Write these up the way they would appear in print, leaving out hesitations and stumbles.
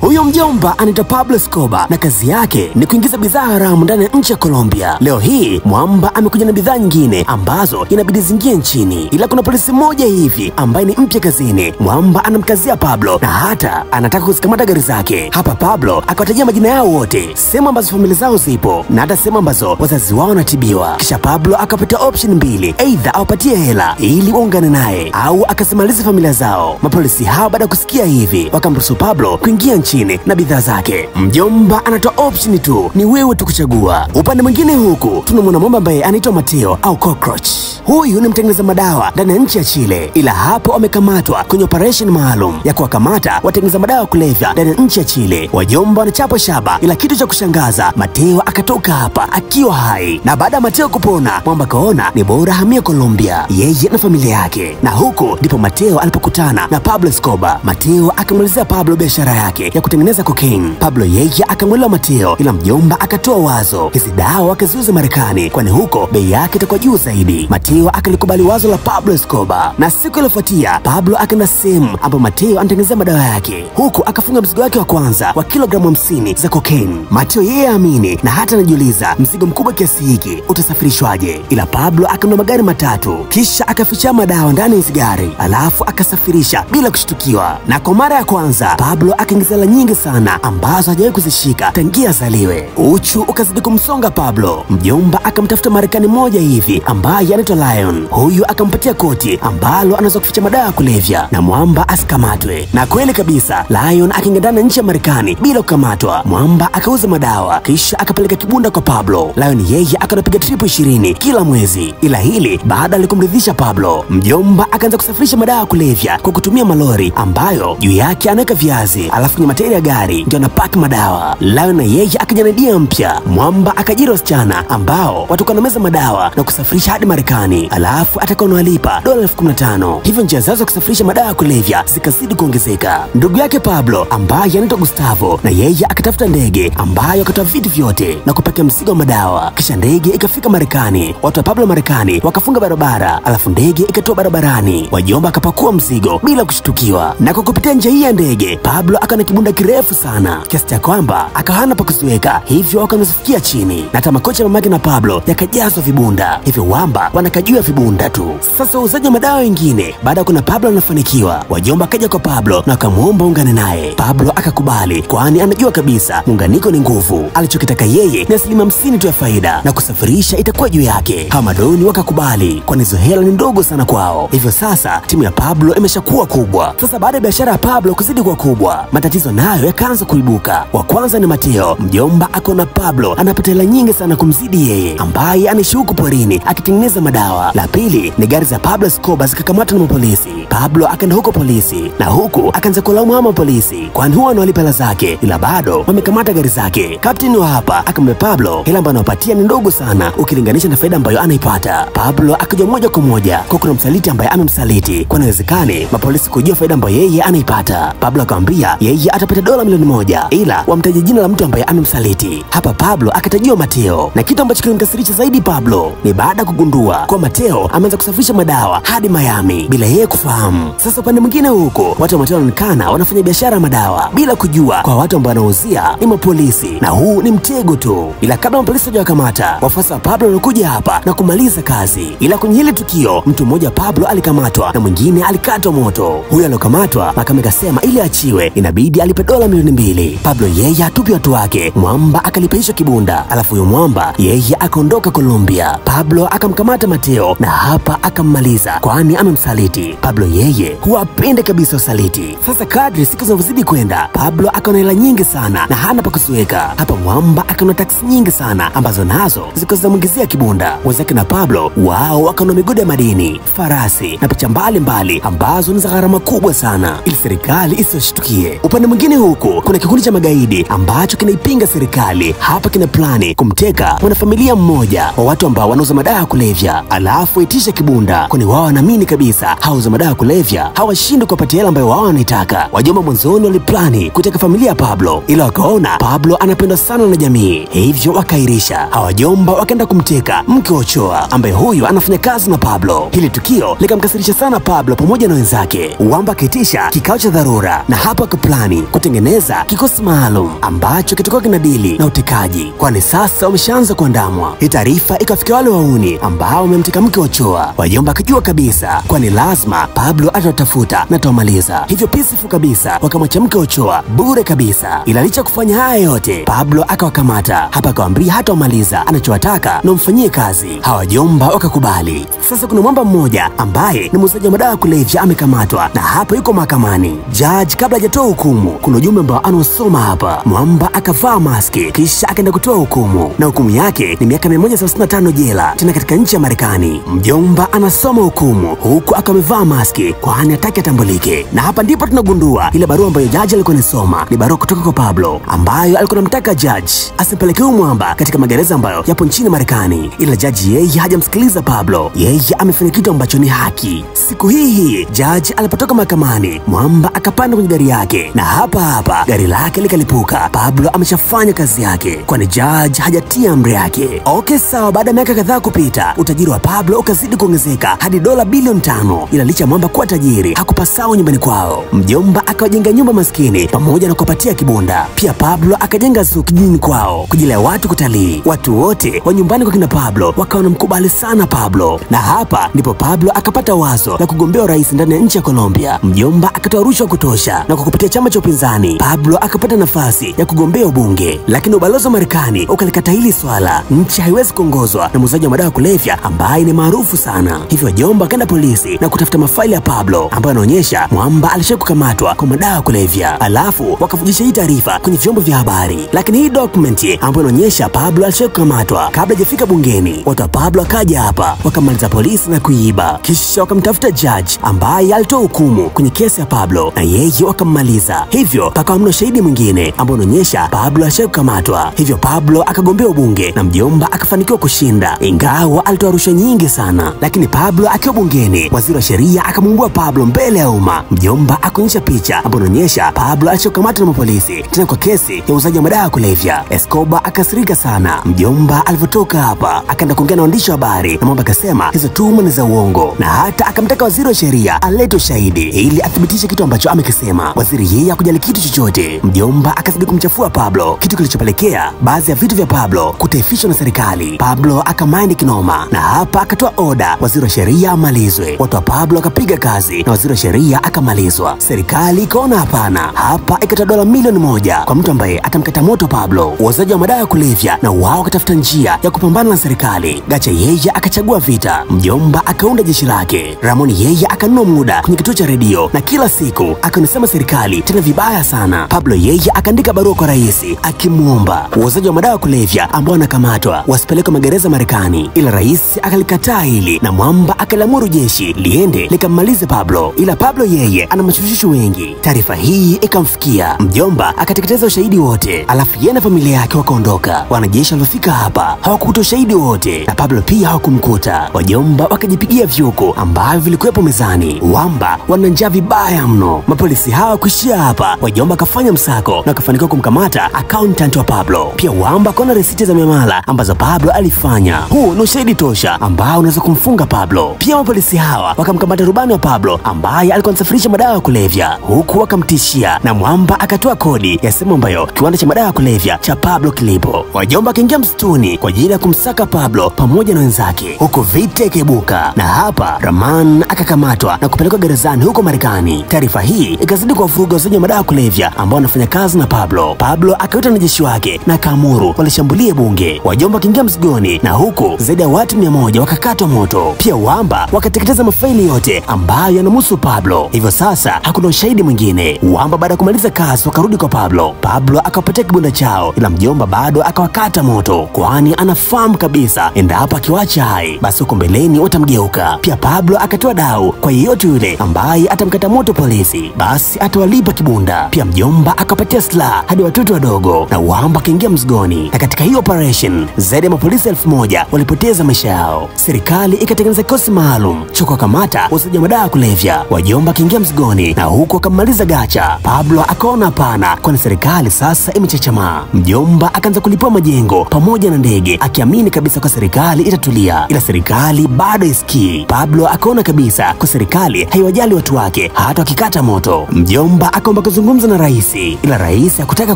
Huyo mjomba anaitwa Pablo Escobar na kazi yake ni kuingiza bidhaa haramu ndani ya nchi ya Colombia. Leo hii mwamba amekuja na bidhaa nyingine ambazo inabidi zingie nchini, ila kuna polisi mmoja hivi ambaye ni mpya kazini. Mwamba anamkazia Pablo na hata anataka kuzikamata gari zake. Hapa Pablo akawatajia majina yao wote, sehemu ambazo familia zao zipo na hata sehemu ambazo wazazi wao wanatibiwa. Kisha Pablo akapata option mbili, either awapatie hela ili waungane naye au akasimalize familia zao. Mapolisi hao baada kusikia hivi wakamruhusu Pablo kuingia nchini na bidhaa zake. Mjomba anatoa option tu, ni wewe tu kuchagua. Upande mwingine huku tunamwona mwamba ambaye anaitwa Mateo au Cockroach. Huyu ni mtengeneza madawa ndani ya nchi ya Chile, ila hapo amekamatwa kwenye operation maalum ya kuwakamata watengeneza madawa kulevya ndani ya nchi ya Chile. Wajomba wanachapwa shaba, ila kitu cha kushangaza Mateo akatoka hapa akiwa hai. Na baada ya Mateo kupona, mwamba kaona ni bora hamia Colombia yeye na familia yake, na huko ndipo Mateo alipokutana na Pablo Escobar. Mateo akamwelezea Pablo biashara yake ya kutengeneza cocaine. Pablo yeye akamwelewa Mateo, ila mjomba akatoa wazo hizi dawa akaziuza Marekani, kwani huko bei yake itakuwa juu zaidi. Mateo akalikubali wazo la Pablo Escobar, na siku iliyofuatia Pablo akaenda sehemu ambapo Mateo anatengeneza madawa yake, huku akafunga mzigo wake wa kwanza wa kilogramu 50 za cocaine. Mateo yeye amini na hata anajiuliza mzigo mkubwa kiasi hiki utasafirishwaje, ila Pablo akanunua magari matatu kisha akaficha madawa ndani ya gari, alafu akasafirisha bila kushtukiwa. Na kwa mara ya kwanza Pablo akaingiza hela nyingi sana ambazo hajawahi kuzishika tangia azaliwe. Uchu ukazidi kumsonga Pablo. Mjomba akamtafuta Marekani moja hivi ambaye anaitwa Lion. Huyu akampatia koti ambalo anaweza kuficha madawa ya kulevya na mwamba asikamatwe. Na kweli kabisa Lion akaingia ndani ya nchi ya Marekani bila kukamatwa. Mwamba akauza madawa kisha akapeleka kibunda kwa Pablo. Lion yeye akanapiga trip 20 kila mwezi, ila hili baada alikumridhisha Pablo. Mjomba akaanza kusafirisha madawa ya kulevya kwa kutumia malori ambayo juu yake anaweka viazi, alafu kwenye matairi ya gari ndio anapaki madawa. Lion na yeye akaja na idea mpya. Mwamba akajiri wasichana ambao watakuwa wanameza madawa na kusafirisha hadi Marekani, alafu atakuwa anawalipa $15,000. Hivyo njia zao za kusafirisha madawa ya kulevya zikazidi kuongezeka. Ndugu yake Pablo ambaye anaitwa Gustavo na yeye akatafuta ndege ambayo akatoa vitu vyote na kupakia mzigo wa madawa, kisha ndege ikafika Marekani. Watu wa Pablo Marekani wakafunga barabara, alafu ndege ikatoa barabarani. Wajomba akapakua mzigo bila kushtukiwa, na kwa kupitia njia hii ya ndege Pablo akawa na kibunda kirefu sana kiasi cha kwamba akahana pa kuziweka, hivyo wakanusifikia chini, na hata makocha mamake na Pablo yakajazwa vibunda, hivyo wamba wanakajua vibunda tu. Sasa wauzaji wa madawa wengine baada kuna Pablo anafanikiwa, wajomba akaja kwa Pablo na akamuomba ungane naye. Pablo akakubali, kwani anajua kabisa muunganiko ni nguvu. Alichokitaka yeye ni 50% tu ya faida na kusafirisha itakuwa juu yake. Hamadoni wakakubali, kwani hizo hela ni ndogo sana kwao. Hivyo sasa timu ya Pablo imeshakuwa kubwa. Sasa baada ya biashara ya Pablo kuzidi kuwa kubwa, matatizo nayo yakaanza kuibuka. Wa kwanza ni Mateo. Mjomba akaona Pablo anapata hela nyingi sana kumzidi yeye, ambaye anaishi huko porini akitengeneza madawa. La pili ni gari za Pablo Escobar zikakamatwa na mapolisi. Pablo akaenda huko polisi na huku akaanza kulaumu hao mapolisi, kwani huwa anawalipa hela zake, ila bado wamekamata gari zake. Kapteni wa hapa akamwambia Pablo hela ambayo anapatia ni ndogo sana ukilinganisha na faida ambayo anaipata. Pablo akaja moja kwa moja kwa kuna msaliti ambaye amemsaliti, kwa inawezekani mapolisi kujua faida ambayo yeye anaipata. Pablo akamwambia yeye atapata $1,000,000 ila wamtaje jina la mtu ambaye amemsaliti. Hapa Pablo akatajiwa Mateo, na kitu ambacho kilimkasirisha zaidi Pablo ni baada kugundua kwa Mateo ameanza kusafirisha madawa hadi Miami bila yeye kufahamu. Sasa upande mwingine huko watu wa Mateo wanaonekana wanafanya biashara madawa bila kujua kwa watu ambao wanauzia ni mapolisi, na huu ni mtego tu. Ila kabla mapolisi hawajakamata, wafuasi wa Pablo walikuja hapa na kumaliza kazi. Ila kwenye hili tukio mtu mmoja Pablo alikamatwa na mwingine alikatwa moto. Huyo aliokamatwa mahakama ikasema ili achiwe inabidi alipe $2,000,000. Pablo yeye hatupi watu wake, mwamba akalipisha kibunda, alafu huyo mwamba yeye akaondoka Colombia. Pablo akamkamata Mateo na hapa akammaliza, kwani amemsaliti. Pablo yeye huwapende kabisa usaliti. Sasa kadri siku zinavyozidi kwenda, Pablo akaona hela nyingi sana na hana pa kuziweka. Hapa mwamba akaona taksi nyingi sana ambazo nazo zilikuwa zinamwingizia kibunda. Wenzake na Pablo wao wakaona migodi ya madini, farasi na picha mbalimbali ambazo ni za gharama kubwa sana ili serikali isiwashtukie. Upande mwingine huku kuna kikundi cha magaidi ambacho kinaipinga serikali. Hapa kina plani kumteka mwanafamilia mmoja wa watu ambao wanauza madawa ya kulevya, alafu itisha kibunda, kwani wao wanaamini kabisa hauza madawa kulevya hawashindi kuwapatia hela ambayo wao wanaitaka. Wajomba mwanzoni waliplani kuteka familia ya Pablo, ila wakaona Pablo anapendwa sana na jamii, hivyo wakairisha. Hawajomba wakaenda kumteka mke wa Ochoa ambaye huyu anafanya kazi na Pablo. Hili tukio likamkasirisha sana Pablo pamoja na wenzake. Wamba akaitisha kikao cha dharura, na hapo akaplani kutengeneza kikosi maalum ambacho kitakuwa kinadili na utekaji, kwani sasa wameshaanza kuandamwa. Hii taarifa ikafikia wale wauni ambao wamemteka mke wa Ochoa. Wajomba akijua kabisa kwani lazima Pablo atatafuta na atawamaliza, hivyo peaceful kabisa wakamwacha mke wa Ochoa bure kabisa. Ila licha kufanya haya yote, Pablo akawakamata. Hapa akawaambia hatawamaliza, anachowataka na mfanyie kazi. Hawajomba wakakubali. Sasa kuna mwamba mmoja ambaye ni muuzaji wa madawa ya kulevya amekamatwa, na hapa yuko mahakamani. Judge kabla hajatoa hukumu, kuna ujumbe ambao anaosoma hapa. Mwamba akavaa maski kisha akaenda kutoa hukumu, na hukumu yake ni miaka 135 jela, tena katika nchi ya Marekani. Mjomba anasoma hukumu huku akamevaa maski kwani hataki atambulike. Na hapa ndipo tunagundua ile barua ambayo judge alikuwa anasoma ni barua kutoka kwa Pablo ambayo alikuwa anamtaka judge asimpeleke huyu mwamba katika magereza ambayo yapo nchini Marekani. Ila judge yeye hajamsikiliza Pablo, yeye amefanya kitu ambacho ni haki. Siku hii judge alipotoka mahakamani, mwamba akapanda kwenye gari yake, na hapa hapa gari lake likalipuka. Pablo ameshafanya kazi yake, kwani judge hajatia amri yake. Okay, sawa. Baada ya miaka kadhaa kupita, utajiri wa Pablo ukazidi kuongezeka hadi dola bilioni 5. Ila licha mwamba kuwa tajiri, hakupasao nyumbani kwao. Mjomba akawajenga nyumba maskini pamoja na kuwapatia kibunda. Pia Pablo akajenga zoo kijijini kwao kwa ajili ya watu kutalii. Watu wote wa nyumbani kwa kina Pablo wakawa wanamkubali sana Pablo, na hapa ndipo Pablo akapata wazo la kugombea urais ndani ya nchi ya Colombia. Mjomba akatoa rushwa kutosha, na kwa kupitia chama cha upinzani Pablo akapata nafasi ya kugombea ubunge. Lakini ubalozi wa Marekani ukalikataa hili swala. Nchi haiwezi kuongozwa na muuzaji wa madawa kulevya ambaye ni maarufu sana. Hivyo jomba akaenda polisi na kutafuta mafaili ya Pablo ambayo anaonyesha mwamba alishakukamatwa kwa madawa kulevya. Alafu wakavujisha hii taarifa kwenye vyombo vya habari. Lakini hii document ambayo inaonyesha Pablo alishakukamatwa kabla hajafika bungeni, watu wa Pablo akaja hapa wakamaliza polisi na kuiba. Kisha wakamtafuta judge ambaye alitoa hukumu kwenye kesi ya Pablo, na yeye wakammaliza. Hivyo pakawa mna shahidi mwingine ambao unaonyesha Pablo alishakukamatwa. Hivyo Pablo akagombea ubunge na mjomba akafanikiwa kushinda, ingawa alitoa rushwa nyingi sana. Lakini Pablo akiwa bungeni, waziri wa sheria akamumbua Pablo mbele ya umma. Mjomba akaonyesha picha ambayo inaonyesha Pablo alichokamatwa na mapolisi tena kwa kesi ya uuzaji wa madawa kulevya. Escobar akasirika sana. Mjomba alipotoka hapa akaenda kuongea na waandishi wa habari, na mwamba akasema hizo tuhuma ni za uongo, na hata akamtaka waziri wa sheria alete ushahidi ili athibitishe kitu ambacho amekisema. Waziri yeye hakujali kitu chochote. Mjomba akazidi kumchafua Pablo, kitu kilichopelekea baadhi ya vitu vya Pablo kutaifishwa na serikali. Pablo akamaindi kinoma, na hapa akatoa oda waziri wa sheria amalizwe. Watu wa Pablo akapiga kazi na waziri wa sheria akamalizwa. Serikali ikaona hapana, hapa ikatoa dola milioni 1 kwa mtu ambaye atamkata moto Pablo. Wauzaji wa madawa ya kulevya na wao wakatafuta njia ya kupambana na serikali. Gacha yeye akachagua vita. Mjomba akaunda jeshi lake. Ramoni yeye akanunua muda kwenye kituo cha redio na kila siku akanisema serikali tena vibaya sana. Pablo yeye akaandika barua kwa rais akimuomba wauzaji wa madawa kulevya ambao wanakamatwa wasipelekwe magereza Marekani, ila rais akalikataa hili na mwamba akalamuru jeshi liende likamalize Pablo. Ila Pablo yeye ana mashushushu wengi. Taarifa hii ikamfikia mjomba, akateketeza ushahidi wote, alafu yeye na familia yake wakaondoka. Wanajeshi walifika hapa hawakukuta ushahidi wote, na Pablo pia hawakumkuta. Wajomba wakajipigia vyuko ambavyo vilikuwepo mezani. Wamba wana njaa vibaya mno. Mapolisi hawa kuishia hapa, wajomba akafanya msako na akafanikiwa kumkamata accountant wa Pablo. Pia wamba akaona risiti za miamala ambazo Pablo alifanya. Huu ni ushahidi tosha ambao unaweza kumfunga Pablo. Pia mapolisi hawa wakamkamata rubani wa Pablo ambaye alikuwa anasafirisha madawa ya kulevya, huku wakamtishia, na mwamba akatoa kodi ya sehemu ambayo kiwanda cha madawa ya kulevya cha Pablo kilipo. Wajomba akaingia msituni kwa ajili ya kumsaka Pablo pamoja na wenzake, huku vita ikaibuka, na hapa Raman akakamatwa na kupelekwa gerezani huko Marekani. Taarifa hii ikazidi kuwavuruga wauzaji wa madawa ya kulevya ambao wanafanya kazi na Pablo. Pablo akaita wanajeshi wake na akaamuru walishambulie bunge. Wajomba wakaingia mzigoni, na huku zaidi ya watu 100 wakakatwa moto. Pia wamba wakateketeza mafaili yote ambayo yanamhusu Pablo. Hivyo sasa hakuna ushahidi mwingine. Wamba baada ya kumaliza kazi wakarudi kwa Pablo. Pablo akawapatia kibunda chao, ila mjomba bado akawakata moto, kwani anafahamu kabisa endapo akiwacha hai basi huko mbeleni watamgeuka. Pia Pablo akatoa dau kwa yeyote yule ambaye atamkata moto polisi, basi atawalipa kibunda. Pia mjomba akapatia silaha hadi watoto wadogo, na wamba akaingia mzigoni. Na katika hiyo operation zaidi ya mapolisi 1000 walipoteza maisha yao. Serikali ikatengeneza kikosi maalum cha kuwakamata wauzaji wa madawa kulevya. Wajomba akiingia mzigoni na huko akamaliza gacha. Pablo akaona hapana, kwani serikali sasa imechachamaa. Mjomba akaanza kulipua majengo pamoja na ndege, akiamini kabisa kwa serikali itatulia, ila serikali bado isikii. Pablo akaona kabisa kwa serikali haiwajali watu wake hata wakikata moto. Mjomba akaomba kuzungumza na rais, ila rais hakutaka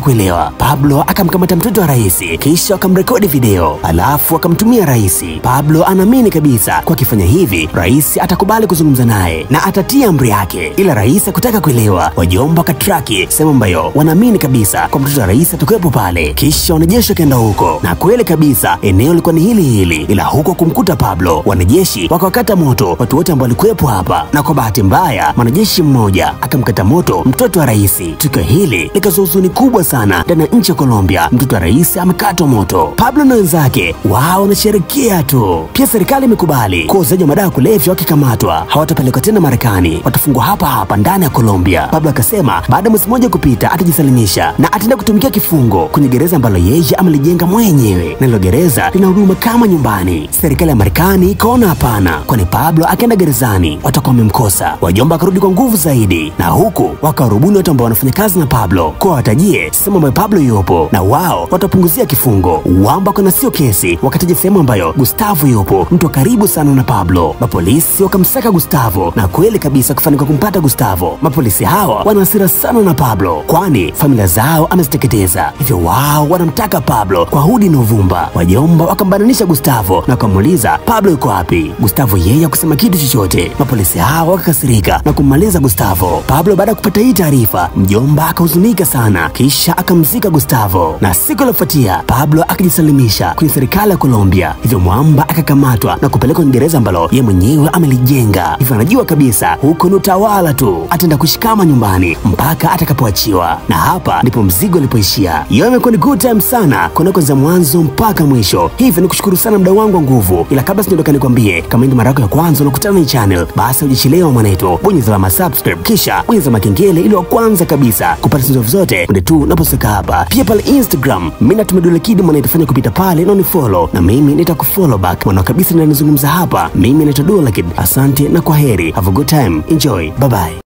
kuelewa. Pablo akamkamata mtoto wa rais, kisha akamrekodi video, alafu akamtumia rais. Pablo anaamini kabisa kwa kifanya hivi rais atakubali kuzungumza naye na atatia amri yake, ila rais hakutaka kuelewa. Wajomba wakatraki sehemu ambayo wanaamini kabisa kwa mtoto wa rais atakuwepo pale, kisha wanajeshi wakaenda huko, na kweli kabisa eneo lilikuwa ni hili hili, ila huko kumkuta Pablo. Wanajeshi wakawakata moto watu wote ambao walikuwepo hapa, na kwa bahati mbaya mwanajeshi mmoja akamkata moto mtoto wa rais. Tukio hili likazua huzuni kubwa sana ndani ya nchi ya Colombia. Mtoto wa rais amekatwa moto. Pablo na wenzake wao wanasherehekea tu. Pia serikali imekubali kwa wauzaji wa madawa kulevya wakikamatwa hawatapelekwa tena Marekani, watafungwa hapa hapa ndani ya Colombia. Pablo akasema baada ya mwezi mmoja kupita atajisalimisha na ataenda kutumikia kifungo kwenye gereza ambalo yeye amelijenga mwenyewe, na hilo gereza lina huduma kama nyumbani. Serikali ya Marekani ikaona hapana, kwani Pablo akaenda gerezani watakuwa wamemkosa. Wajomba akarudi kwa nguvu zaidi, na huku wakawarubuni watu ambao wanafanya kazi na Pablo kwa watajie sehemu ambayo Pablo yupo na wao watapunguzia kifungo. Wamba kuna sio kesi, wakataja sehemu ambayo Gustavo yupo, mtu wa karibu sana na Pablo. Mapolisi wakamsaka Gustavo na kweli kabisa kufanikiwa kumpata Gustavo. Mapolisi hawa wana hasira sana na Pablo, kwani familia zao ameziteketeza, hivyo wao wanamtaka Pablo kwa hudi na uvumba. Wajomba wakambananisha Gustavo na wakamuuliza Pablo yuko wapi. Gustavo yeye hakusema kitu chochote. Mapolisi hawa wakakasirika na kummaliza Gustavo. Pablo baada ya kupata hii taarifa, mjomba akahuzunika sana, kisha akamzika Gustavo. Na siku iliyofuatia Pablo akajisalimisha kwenye serikali ya Colombia, hivyo mwamba akakamatwa na kupelekwa kwenye gereza ambalo yeye mwenyewe amelijenga, hivyo anajua kabisa huko ni utawala tu, ataenda kushikama nyumbani mpaka atakapoachiwa. Na hapa ndipo mzigo ulipoishia. Yeye imekuwa ni good time sana kuna kuanzia mwanzo mpaka mwisho, hivyo nikushukuru sana mdau wangu wa nguvu. Ila kabla sijaondoka nikwambie, kama ndio mara yako ya kwanza unakutana na channel, basi hujachelewa mwanetu, bonyeza alama subscribe kisha bonyeza makengele ili wa kwanza kabisa kupata simu zote punde tu naposeka hapa. Pia pale Instagram mimi natumia Dula Kid mwanetu, fanya kupita pale na unifollow na mimi nitakufollow back. Mwana kabisa ninazungumza hapa, mimi naitwa Dula Kid. Asante na kwaheri. Have a good time, enjoy, bye bye.